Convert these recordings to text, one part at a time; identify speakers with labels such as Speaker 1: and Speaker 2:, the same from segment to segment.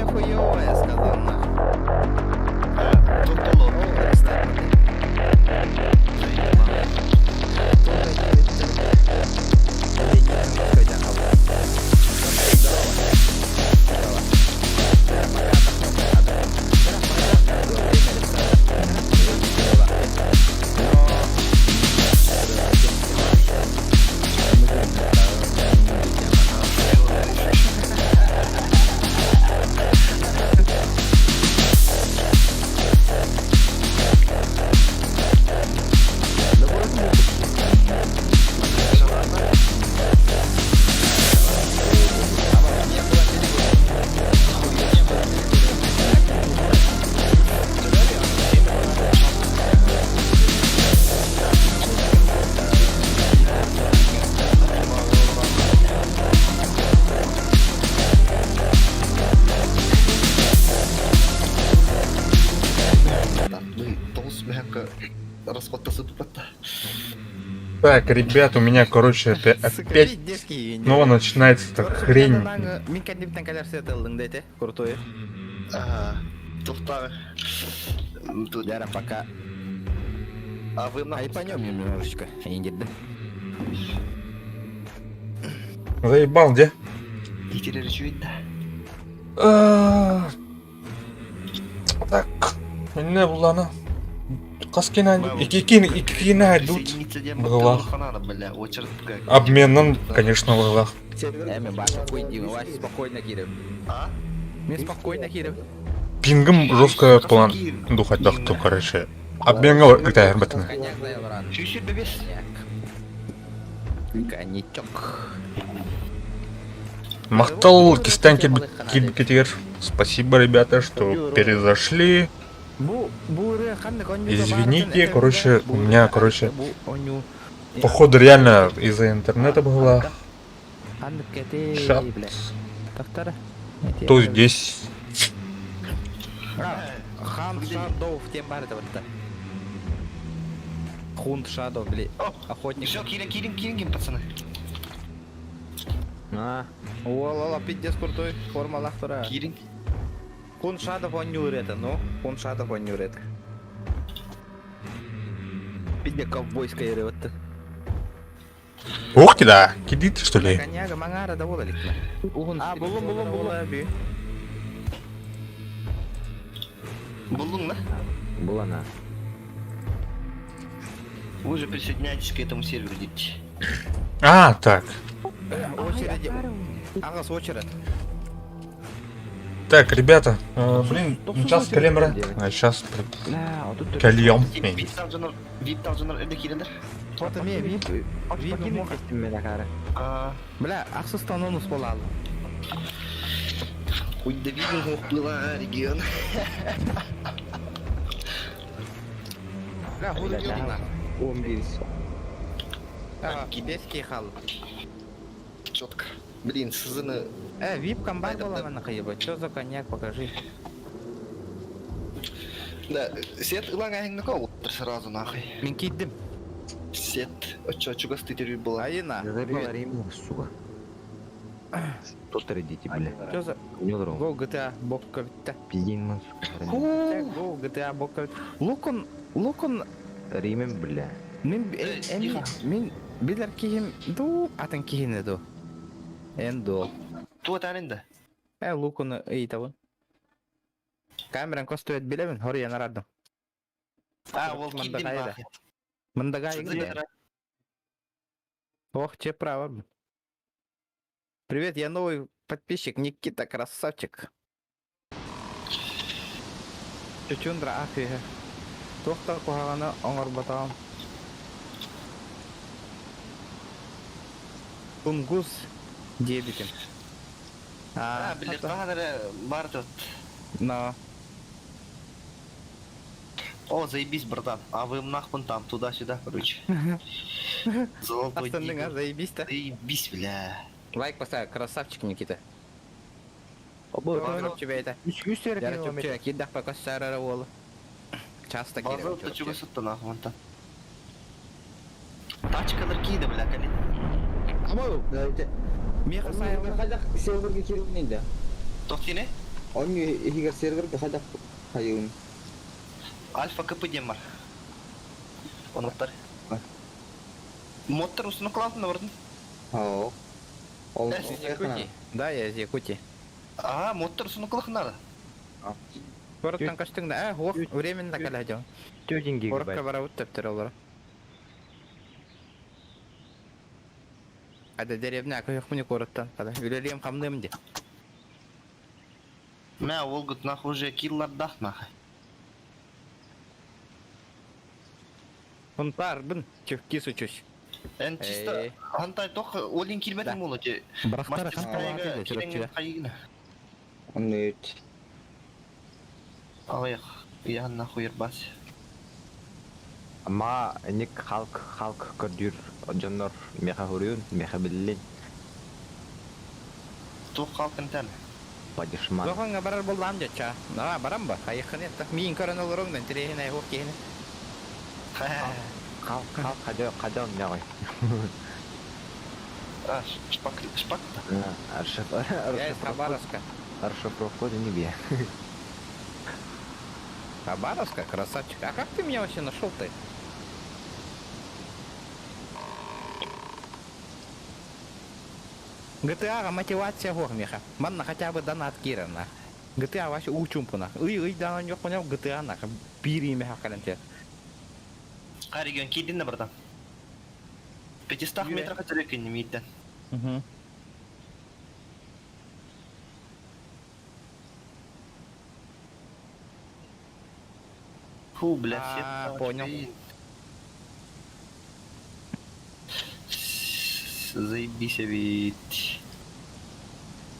Speaker 1: Хуйня хуёвая, сказал нахуй.
Speaker 2: Тут
Speaker 1: О, старый.
Speaker 3: Так, ребят, у меня, короче, опять снова начинается эта хрень.
Speaker 1: Мин кэннибиттэн кэлэр сыатыллыҥ дэтэ, крутой.
Speaker 2: Тухтар. Тут.
Speaker 1: Яра, пока.
Speaker 2: А вы
Speaker 1: Ай, пойдем немножечко. Индирді.
Speaker 3: Заебал, где?
Speaker 2: Да.
Speaker 3: Так, не булана. Каскина, икикина идут. Была. Обменом, конечно, была.
Speaker 1: Эми баша хуй Вася спокойно кирив.
Speaker 2: А?
Speaker 1: Мен спокойно кирив.
Speaker 3: Пингом жестко план духать дахту, короче. Обменга где бэтмен.
Speaker 1: Коньяк заявран.
Speaker 2: Чуть-чуть бебес.
Speaker 1: Коньячок.
Speaker 3: Махтал кистан кирбикетер. Спасибо, ребята, что перезашли. Извините, короче, у меня, короче, походу реально из-за интернета была. Щас. То здесь.
Speaker 1: Хан Шадоу в тем баре вот Хунт Шадоу, бли. Охотник.
Speaker 2: Все, кирин, кирин, кирин, пацаны.
Speaker 1: А, О, пиздец крутой, форма лахтара.
Speaker 2: Кирин.
Speaker 1: Хун Шадоу он не это, ну. Хун Шадоу он не это. Пиздец ковбойская вот.
Speaker 3: Ух ты да, кидит что ли?
Speaker 1: Коньяга мангара да бола ликна.
Speaker 4: А, булум, булум, булум.
Speaker 2: Булун, да?
Speaker 4: Булана.
Speaker 2: Вы же присоединяетесь к этому серверу, дети.
Speaker 3: А, так.
Speaker 1: Очереди. Ага, очередь.
Speaker 3: Так, ребята, блин, сейчас калемра. А сейчас кальем.
Speaker 2: Вип там же кирилдер.
Speaker 1: Вот мне вип. Вип Бля, ахсыстан онус болал.
Speaker 2: Ой, да видно, была регион.
Speaker 1: Бля, хуй на.
Speaker 4: Он бирс.
Speaker 1: Китайский хал.
Speaker 2: Четко. Блин, сызыны.
Speaker 1: Вип комбат была на хаеба. Чё за коньяк, покажи.
Speaker 2: Да, сет илан на сразу нахуй.
Speaker 1: Мин киддим.
Speaker 2: Сет. Чё, чё гасты была?
Speaker 1: Айна.
Speaker 4: Заебала ремень, сука. Что трындите, бля?
Speaker 1: Чё за... Го GTA бокка битте.
Speaker 4: Пиздин, сука.
Speaker 1: Го GTA бокка. Лукон, Лукон.
Speaker 4: Римен, бля.
Speaker 1: Мин мин билер кихим ду атын кихине ду. Эн ду.
Speaker 2: Туа танинда.
Speaker 1: Лукон ыйтабын. Камеран костует билебин, хория нарадым.
Speaker 2: А, ол киддим нахуй.
Speaker 1: Мындагай. Ох, че право. Привет, я новый подписчик, Никита, красавчик. Чучундра ахиhe. Тохта кухагана оңорботаам. Тунгус дебитим.
Speaker 2: А, блин, бар тут.
Speaker 1: Но.
Speaker 2: О, заебись, братан. А вы нахуй там, туда-сюда, короче. Золотой
Speaker 1: Остальные, а, заебись-то.
Speaker 2: Заебись, бля.
Speaker 1: Лайк поставь, красавчик, Никита. О, тебя это. Я кидах пока сарара уола. Часто
Speaker 2: кидах. Базар то сутта нахуй вон там. Тачкалар кида, бля, кали.
Speaker 4: Амау, давайте.
Speaker 1: Меха сайрла.
Speaker 4: Серверге кирилнейді.
Speaker 2: Тохтине?
Speaker 5: Онньу иһигэр сервергэ хайдах хайыыбын?
Speaker 2: Альфа КП диэн бар. Онуттар. Модтар устуну кылаалтын барытын.
Speaker 5: Оо. Ол
Speaker 1: Из Якутии. Да, я из Якутии.
Speaker 2: Аа, модтар устуну кылах надо.
Speaker 1: Куораттан көстүҥ да, э, уох, временно кэлэ дьон.
Speaker 4: Тетин
Speaker 1: Куоракка
Speaker 4: гигабайт.
Speaker 1: барабыт төптөр олоро. Ада деревня көһөхмүнү куораттан када. Үлэлиэм хамныам ди.
Speaker 2: Мә, ол гыт нахуй уже киллардах нахуй.
Speaker 1: Хунтаарбын, чевки сучусь.
Speaker 2: Эн чисто хантай тох олин килбетин болу те.
Speaker 1: Барахтара ханталааты чурапчыга.
Speaker 2: Хайыгына.
Speaker 5: Онно үт.
Speaker 2: Алайық. Я нахуй ербас.
Speaker 4: Ма ник халк халк көрдүүр дьоннор меха хуруйун, меха биллин,
Speaker 2: Тух халкын тән.
Speaker 4: падишман.
Speaker 1: Дохонга барар боллам жача. На барам ба. Хайыхын это. Миин көрөн олоруң да интересин ай хук киһини.
Speaker 4: Халк халк хадё хадё нягой.
Speaker 2: А, шпак шпак.
Speaker 1: Я из Хабаровска.
Speaker 4: Расшифровку не бе.
Speaker 1: Хабаровска, красавчик. А как ты меня вообще нашел-то? GTA мотивация гормиха. Манна хотя бы донат кирана. GTA вообще учумпуна. Ый ый данан yok понял GTA нах. Бири хакален
Speaker 2: Ка регион кидин на братан. 500 метрах от реки не миттен.
Speaker 1: Угу.
Speaker 2: Фу, бля,
Speaker 1: А,
Speaker 2: все.
Speaker 1: понял.
Speaker 2: Заебись ведь.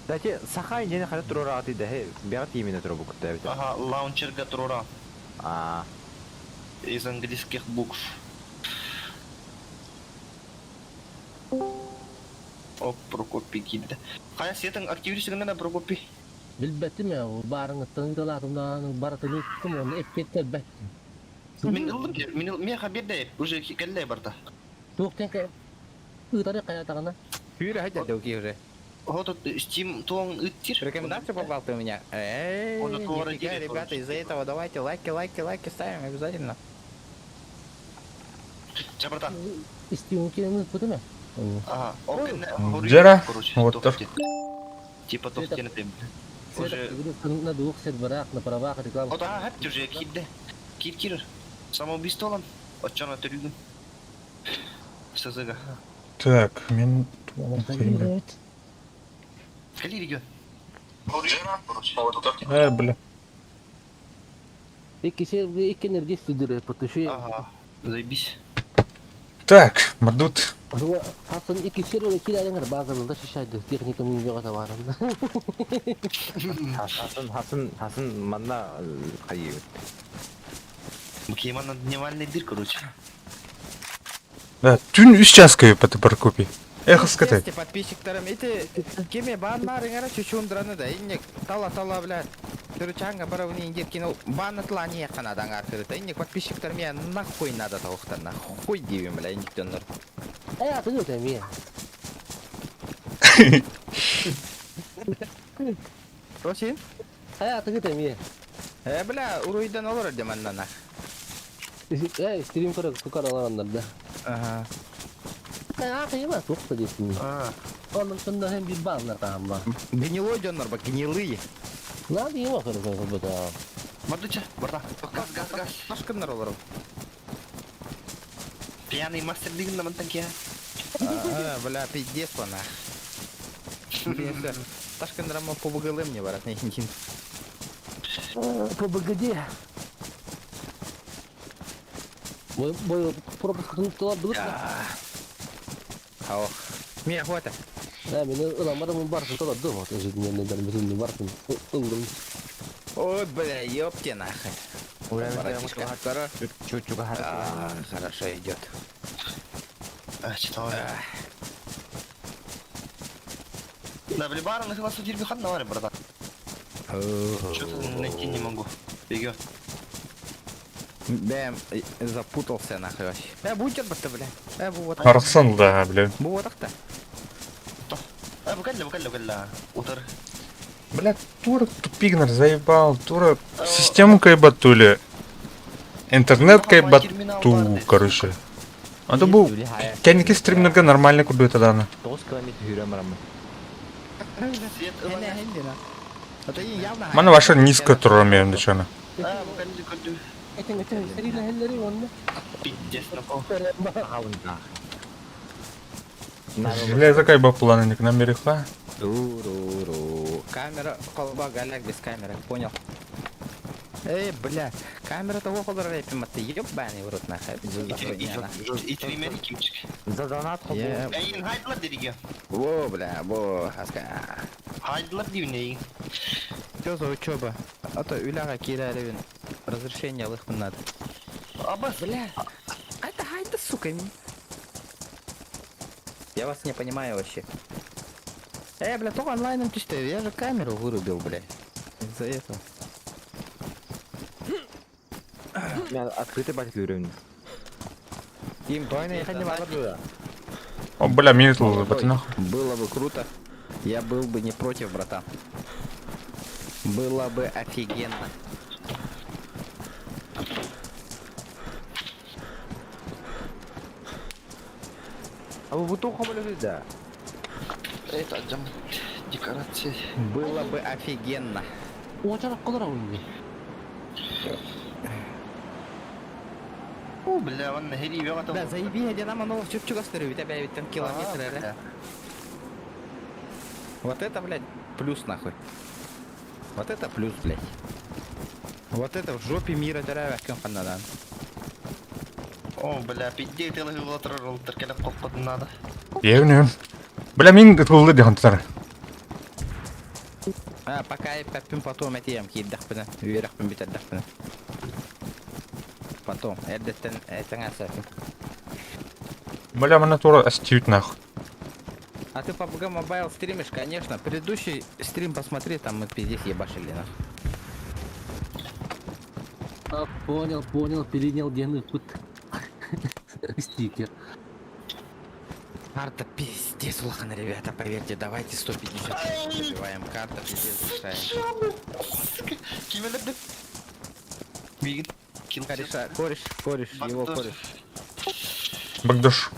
Speaker 4: Кстати, саха индианы хата турурааты да бяга именно туру букта.
Speaker 2: Ага, лаунчер Гатрура
Speaker 4: А,
Speaker 2: из английских букв. Оп, Прокопий кидді. Қая сетің активирсігінде на Прокопий?
Speaker 6: Билбэтим я, барыңыттан ыталаатымнаан барытын ыттым, оны эппиэттер бэттим.
Speaker 2: Мен ылдым, мен мен хаберде уже келле барда.
Speaker 6: Туохтан ыытары хайатаҕына
Speaker 1: Фюрер хотя бы уже.
Speaker 2: Вот Steam туон ыттир.
Speaker 1: Рекомендацию попал ты у меня. Эй,
Speaker 2: Он от повара
Speaker 1: нифига,
Speaker 2: делит,
Speaker 1: ребята,
Speaker 2: короче.
Speaker 1: из-за этого давайте лайки, лайки, лайки ставим обязательно.
Speaker 2: Ча, братан.
Speaker 6: истиун киирэн ыыппытым ээ.
Speaker 2: Ага,
Speaker 3: Жара,
Speaker 2: короче,
Speaker 3: вот
Speaker 2: тохте. Типа тохтен ты. Уже
Speaker 6: На двух серверах, на правах реклама.
Speaker 2: Вот ага, хэп уже кидде. Кир кир. Самоубийство лан. Отчана түрүгүн. СЗГ.
Speaker 3: Так, мен... Хуй,
Speaker 2: Кали регион.
Speaker 3: бля. Э, бля.
Speaker 6: Икки сервер, икки энергия сүдүрэ, потому
Speaker 2: Ага, заебись.
Speaker 3: Так, мадут.
Speaker 6: Хасан икки сервер киләреңер базарында шишайды техника мингә барында.
Speaker 4: Хасан Хасан Хасан манна хайы.
Speaker 2: Букеман дневальный дыр, короче.
Speaker 3: Да, түн үс часка это Прокопий. Эхо скатай.
Speaker 1: Тесте подписчиктарым эти кеме баннарыңара чучундраны да инник тала тала блядь. Түрүчаңга барабын индир кино банна тлани канадан аркырыта. Инник подписчиктар меня нахуй надо тавыктар нахуй дибим бля инник доннор.
Speaker 6: Э, аты өтәм
Speaker 1: Росин?
Speaker 6: Э, аты өтәм
Speaker 1: Э бля уруйдан олор деманна нах.
Speaker 6: Э, стрим көрө кукаралар да.
Speaker 1: Ага.
Speaker 6: Аты ема тукта десин.
Speaker 2: А,
Speaker 6: Onun sonunda hem bir banlar tamam var.
Speaker 1: Гнилой доннор ба гнилые.
Speaker 6: Надо ема көрө көрө да.
Speaker 2: мадуча, братан. Газ, газ, газ.
Speaker 1: Ташкыннар олор.
Speaker 2: Пьяный мастер деген на мантанке.
Speaker 1: А, бля пиздец па нах. Ташкыннар ма побыгылым не барат не
Speaker 6: ПБГД. Бой бой пропуск туталар дылык.
Speaker 1: Ох. Меня хватит.
Speaker 6: Да, мен ыламадым бар туталар дым. Вот ежедневный дар бүтүн бартын. Ылдым.
Speaker 1: Ой, бля, ёпте нахуй. Братишка, хоро-
Speaker 4: Чуть-чуть
Speaker 1: А, хорошо идет.
Speaker 2: А, читал. Да, бля, бар, на вас удирби хан навари, братан. Что-то найти не могу. Регион.
Speaker 1: Бэм, запутался нахуй вообще. Э, будет бата, бля. Э, вот.
Speaker 3: Арсан, да, бля.
Speaker 1: Вот так-то.
Speaker 2: А, букалля, букалля, букалля. Утыр.
Speaker 3: Бля, Тура тупигнер заебал, Тура систему кайбатули. Интернет кайбатту, короче. А то бу кэнники стримнерге нормально курдук даны.
Speaker 4: 9 километр жүрөм барамын.
Speaker 2: Свет ылан.
Speaker 3: Маны ваша низко турар мен дечаны.
Speaker 2: А, бу кэнди көрдүм.
Speaker 6: Этиң этиң серилэһэллэри уонна
Speaker 2: Пиздец, нахуй.
Speaker 3: Железо кайба планы на мерихла.
Speaker 1: Ру-ру-ру. Камера, колба, голяк без камеры, понял. Эй, бля, камера того колор рэпим, а ты ебаный в рот нахуй.
Speaker 2: Итримери кимчик.
Speaker 4: За донат хобу.
Speaker 1: Е,
Speaker 2: Эйин хайдылар дириге.
Speaker 1: Во, бля, во, хаска.
Speaker 2: Хайдылар дивне эйин.
Speaker 1: Что за учеба? А то үляга кирәревин. Разрешение алыхпын надо.
Speaker 2: Абас.
Speaker 1: Бля, а это хайда, сука. Я вас не понимаю вообще. Э, бля, только онлайном ты что? Я же камеру вырубил, бля. Из-за этого.
Speaker 4: Мен открытый батик жүрөм.
Speaker 1: Им
Speaker 4: Тойна ехать не могу.
Speaker 3: О, бля, мне это баты нахуй.
Speaker 1: Было бы круто. Я был бы не против, братан. Было бы офигенно.
Speaker 4: А вы буту хобу да?
Speaker 2: Это жам декорация.
Speaker 1: Было бы офигенно.
Speaker 6: уочарак колор ауын.
Speaker 2: О, бля, вон хери бега
Speaker 1: Да, заеби, где нам оно чупчуга у тебя ведь там километры, да? Вот это, блядь, плюс нахуй. Вот это плюс, блядь. Вот это в жопе мира дыра надо.
Speaker 2: О, бля, пиздец, ты лыгы ролтер, келеп копкот надо.
Speaker 3: Евнем. Бля, мин тулды дихантар.
Speaker 1: А, пока я папим потом этим киддахпына, уверахпын битаддахпына. Потом, эрдеттен этен асапын.
Speaker 3: Бля, мана тура астют нахуй.
Speaker 1: А ты PUBG Mobile стримишь, конечно. Предыдущий стрим посмотри, там мы пиздец ебашили нахуй.
Speaker 6: А, понял, понял, перенял диэн ыппыт. Стикер.
Speaker 1: Карта пиздец улахан, ребята, поверьте, давайте 150 забиваем. Карта пиздец большая.
Speaker 2: Ким өлөрдү? Бигит. Кил.
Speaker 1: Кореша, кореш, кореш, его
Speaker 2: Багдош.
Speaker 1: кореш.
Speaker 3: Багдош.